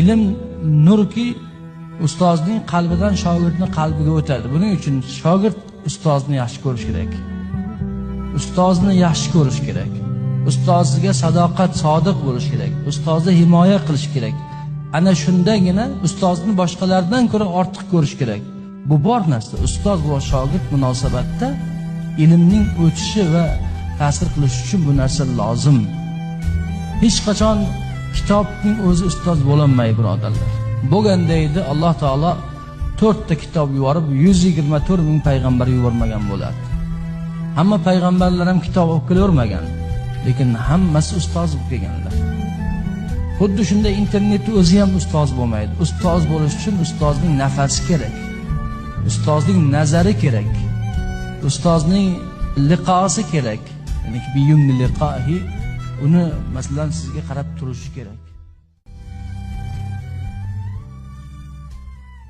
Ilm nurki, ustozning qalbidan shogirdning qalbiga o'tadi. Buning uchun shogird ustozni yaxshi ko'rish kerak. Ustozni yaxshi ko'rish kerak. Ustoziga sadoqat, sodiq bo'lish kerak. Ustozni himoya qilish kerak. Ana shundagina ustozni boshqalardan ko'ra ortiq ko'rish kerak. Bu bor narsa. Ustoz va shogird munosabatda ilmning o'tishi va ta'sir qilishi uchun bu narsa lozim. Hech qachon kitobning o'zi ustoz bo'lolmaydi, birodarlar. Bo'lganda edi, Alloh taolo 4 ta kitob yuborib, 124 ming payg'ambar yubormagan bo'lardi. Hamma payg'ambarlar ham kitob olib kelavermagan, lekin hammasi ustoz bo'lib kelganlar. Xuddi shunday internetni o'zi ham ustoz bo'lmaydi. Ustoz bo'lish uchun ustozning nafasi kerak. Ustozning nazari kerak. Ustozning liqosi kerak. Ya'ni biyumni liqohi, uni masalan sizga qarab turishi kerak.